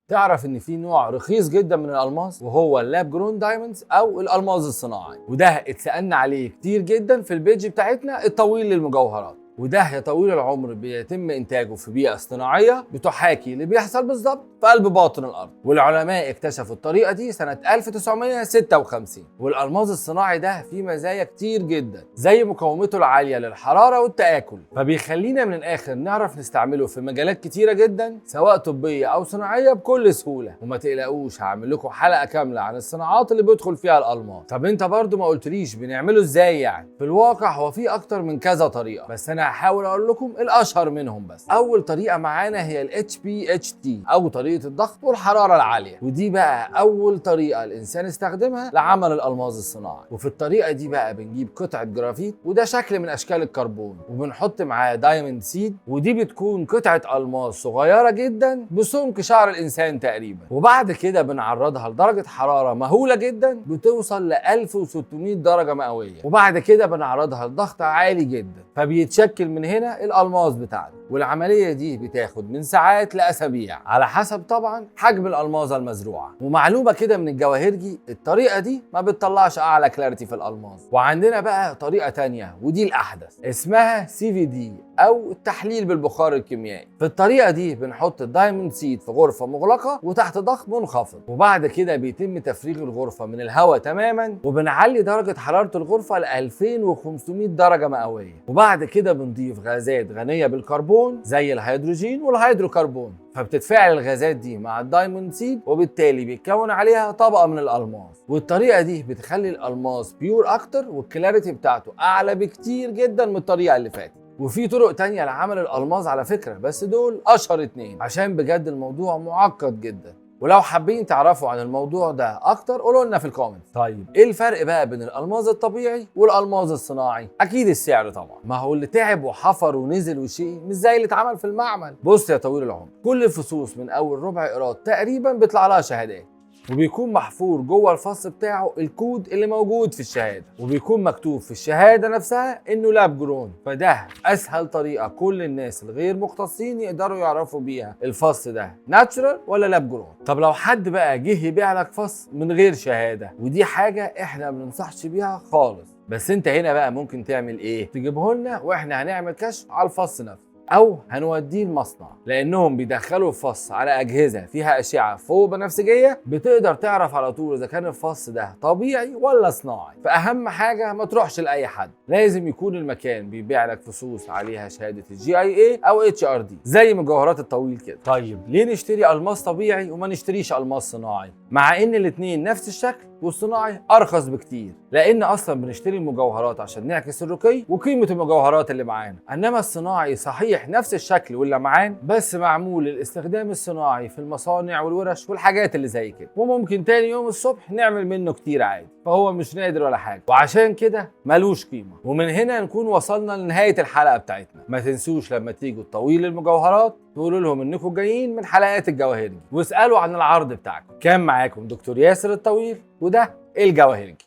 تعرف ان في نوع رخيص جدا من الالماس وهو ال lab grown diamonds او الالماس الصناعي، وده اتسالنا عليه كتير جدا في ال page بتاعتنا الطويل للمجوهرات. وده يا طويل العمر بيتم انتاجه في بيئة اصطناعيه بتحاكي اللي بيحصل بالظبط في قلب باطن الارض، والعلماء اكتشفوا الطريقة دي سنة 1956. والالماس الصناعي ده فيه مزايا كتير جدا زي مقاومته العالية للحرارة والتآكل، فبيخلينا من الاخر نعرف نستعمله في مجالات كتيرة جدا سواء طبية او صناعية بكل سهولة. وما تقلقوش، هعمل لكم حلقة كاملة عن الصناعات اللي بيدخل فيها الالماس. طب انت برضو ما قلتليش بنعمله ازاي يعني؟ في الواقع هو في اكتر من كذا طريقه، بس انا هحاول اقول لكم الاشهر منهم بس. اول طريقه معانا هي ال HPHT او طريقه الضغط والحرارة العالية، ودي بقى اول طريقه الانسان استخدمها لعمل الالماس الصناعي. وفي الطريقة دي بقى بنجيب قطعه جرافيت، وده شكل من اشكال الكربون، وبنحط معاه diamond seed، ودي بتكون قطعه الماس صغيرة جدا بسمك شعر الانسان تقريبا. وبعد كده بنعرضها لدرجة حرارة مهولة جدا بتوصل ل 1600 درجه مئوية، وبعد كده بنعرضها لضغط عالي جدا، فبيتشكل من هنا الالماس بتاعنا. والعملية دي بتاخد من ساعات لاسابيع على حسب طبعا حجم الالمازه المزروعه. ومعلومه كده من الجواهرجي، الطريقة دي ما بتطلعش اعلى clarity في الالماس. وعندنا بقى طريقه تانية ودي الاحدث، اسمها CVD او التحليل بالبخار الكيميائي. في الطريقة دي بنحط ال diamond seed في غرفة مغلقة وتحت ضغط منخفض، وبعد كده بيتم تفريغ الغرفة من الهواء تماما، وبنعلي درجه حرارة الغرفة ل 2500 درجه مئوية، وبعد كده بنضيف غازات غنية بالكربون زي الهيدروجين والهيدروكربون، فبتتفاعل الغازات دي مع ال diamond seed، وبالتالي بيتكون عليها طبقه من الالماس. والطريقة دي بتخلي الالماس pure اكتر، وال clarity بتاعته اعلى بكتير جدا من الطريقة اللي فاتت. وفي طرق تانية لعمل الالماس على فكرة، بس دول اشهر اتنين عشان بجد الموضوع معقد جدا. ولو حابين تعرفوا عن الموضوع ده اكتر قولوا لنا في ال comment. طيب ايه الفرق بقى بين الالماس الطبيعي والالماس الصناعي؟ اكيد السعر طبعا، ما هو اللي تعب وحفر ونزل وشقي مش زي اللي اتعمل في المعمل. بص يا طويل العمر، كل الفصوص من اول ربع قيراط تقريبا بيطلع لها شهادات، وبيكون محفور جوه الفص بتاعه الكود اللي موجود في الشهادة، وبيكون مكتوب في الشهادة نفسها انه lab grown. فده اسهل طريقه كل الناس الغير مختصين يقدروا يعرفوا بيها الفص ده natural ولا lab grown. طب لو حد بقى جه يبيع لك فص من غير شهادة، ودي حاجة احنا ما بننصحش بيها خالص، بس انت هنا بقى ممكن تعمل ايه؟ تجيبه لنا واحنا هنعمل كشف على الفص نفسه، او هنوديه المصنع، لانهم بيدخلوا الفص على اجهزة فيها اشعه فوق بنفسجيه بتقدر تعرف على طول اذا كان الفص ده طبيعي ولا صناعي. فاهم حاجة، ما تروحش لاي حد، لازم يكون المكان بيبيع لك فصوص عليها شهادة ال GIA او HRD زي مجوهرات الطويل كده. طيب ليه نشتري الماس طبيعي وما نشتريش الماس صناعي مع ان الاثنين نفس الشكل والصناعي ارخص بكتير؟ لان اصلا بنشتري المجوهرات عشان نعكس الرقي وقيمه المجوهرات اللي معانا، انما الصناعي صحيح نفس الشكل واللمعان، بس معمول للاستخدام الصناعي في المصانع والورش والحاجات اللي زي كده، وممكن تاني يوم الصبح نعمل منه كتير عادي، فهو مش نادر ولا حاجة، وعشان كده ملوش قيمة. ومن هنا نكون وصلنا لنهاية الحلقة بتاعتنا. ما تنسوش لما تيجوا الطويل للمجوهرات تقولوا لهم انكم جايين من حلقات الجواهرجي، واسالوا عن العرض بتاعكم. كان معاكم دكتور ياسر الطويل، وده الجواهرجي.